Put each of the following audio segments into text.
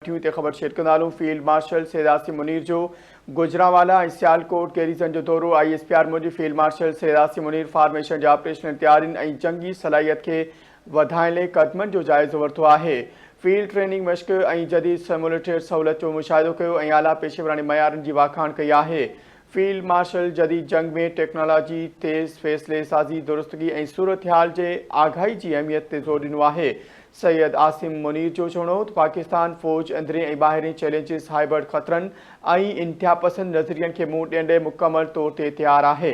ٽيون تي خبر شيئر ڪندا هلون فيلڊ مارشل سيد عاصم منير جو گوجرانوالا ۽ سيالڪوٽ گيريزن جو دورو، I S P R موجب field marshal Syed Asim Munir formation جي آپريشنل تيارين ۽ جنگي صلاحيت کي وڌائڻ لئي قدمن جو جائزو ورتو آهي. فيلڊ ٽريننگ مشق ۽ جديد سيموليٽيڊ سهولت جو مشاهدو ڪيو ۽ اعليٰ پيشيوراڻي معيارن جي واکاڻ ڪئي آهي. فيلڊ مارشل جديد جنگ ۾ ٽيڪنالاجي، تيز فيصلي سازي، درستگي ۽ صورتحال جي آگاهي جي اهميت تي زور ڏنو آهي. سيد عاصم منير جو چوڻ هو ته پاڪستان فوج اندرين ۽ ٻاهرين چئلينجز، هائبرڊ خطرن ۽ انتهاپسند نظرين کي منهن ڏيڻ لاء مڪمل طور تي تيار آهي.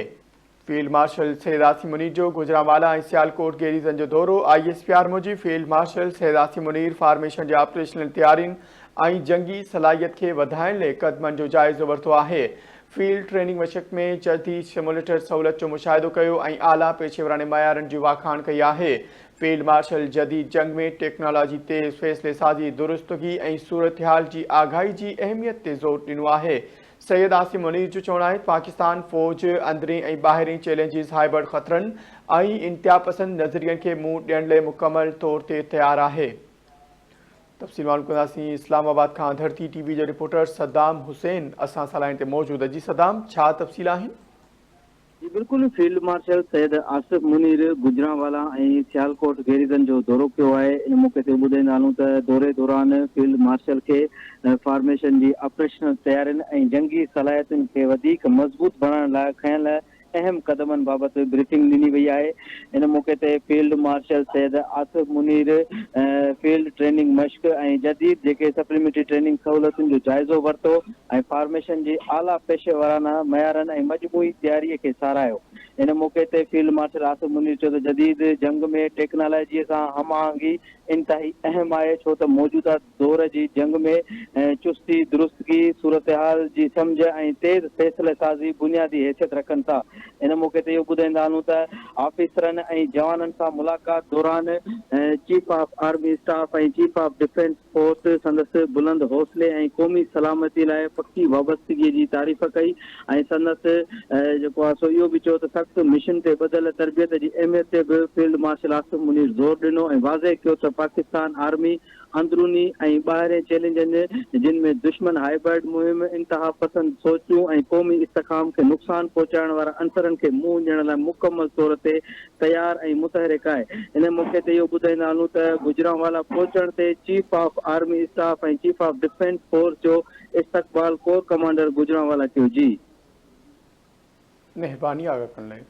فيلڊ مارشل سيد عاصم منير جو گوجرانوالا ۽ سيالڪوٽ گيريزن جو دورو، I S P R موجب field marshal Syed Asim Munir formation جي آپريشنل تيارين ۽ جنگي صلاحيت کي وڌائڻ لئي قدمن جو جائزو ورتو آهي. فيلڊ ٽريننگ مشق ۾ جديد سيموليٽر سهولت جو مشاهدو ڪيو ۽ اعليٰ پيشيوراڻي معيارن جي واکاڻ ڪئي آهي. فيلڊ مارشل جديد جنگ ۾ ٽيڪنالاجي، تيز فيصلي سازي، درستگي ۽ صورتحال جي آگاهي جي اهميت تي زور ڏنو آهي. سيد عاصم منير جو چوڻ آهي ته پاڪستان فوج اندرين ۽ ٻاهرين چئلينجز، هائبرڊ خطرن ۽ انتهاپسند نظرين کي منهن ڏيڻ لئي مڪمل طور تي تيار آهي. تفصيل معلوم ڪنداسين اسلام آباد کان ڌرتي ٽي وي جو رپورٽر صدام حسين اسان سان لائين تي موجود جي صدام ڇا تفصيل آهن؟ جي بلڪل field marshal Syed Asif Munir Gujranwala ۽ Sialkot garrison جو دورو ڪيو آهي ان موقعي تي ٻڌائيندا هلون ته دوري دوران فيلڊ مارشل کي فارميشن جي آپريشنل تيارين ۽ جنگي صلاحيتن کي وڌيڪ مضبوط بڻائڻ لاء کنيل اهم قدمن بابت بريفنگ ڏني وئي آهي ان موقعي تي field marshal Syed Asif Munir field training مشق ۽ جديد جيڪي سپليمينٽري ٽريننگ سهولتن جو جائزو ورتو ۽ فارميشن جي اعليٰ پيشيورانه معيارن ۽ مجموعي تياريء کي ساراهيو. ان موقعي تي فيلڊ مارشل عاصم منير چيو ته جديد جنگ ۾ ٽيڪنالاجيء سان هم آهنگي انتهائي اهم آهي ڇو ته موجوده دور جي جنگ ۾ چستي، درستگي، صورتحال جي سمجهه ۽ تيز فيصله سازي بنيادي حيثيت رکن ٿا. ان موقعي تي اهو ٻڌائيندا هلون ته آفيسرن ۽ جوانن سان ملاقات دوران chief of army staff ۽ chief of defence force سندس بلند حوصلي ۽ قومي سلامتي لاء پڪي وابستگي جي تعريف ڪئي ۽ سندس جيڪو آهي سو اهو به چيو ته سخت مشن تي ٻڌل تربيت جي اهميت تي به فيلڊ مارشل عاصم منير زور ڏنو ۽ واضح ڪيو ته پاڪستان آرمي اندروني ۽ ٻاهرين چئلينجن جن ۾ دشمن هائبرڊ مهم، انتهاپسند سوچون ۽ قومي استحڪام کي نقصان پهچائڻ وارا عنصرن کي منهن ڏيڻ لاء مڪمل طور تي تيار ۽ متحرڪ آهي. ان موقعي تي اهو ٻڌائيندا هلون ته گجرانوالا پهچڻ تي chief of army staff ۽ chief of defence force جو استقبال ڪور ڪمانڊر گجرانوالا ڪيو. جي. مهرباني آگاهه ڪرڻ لاء.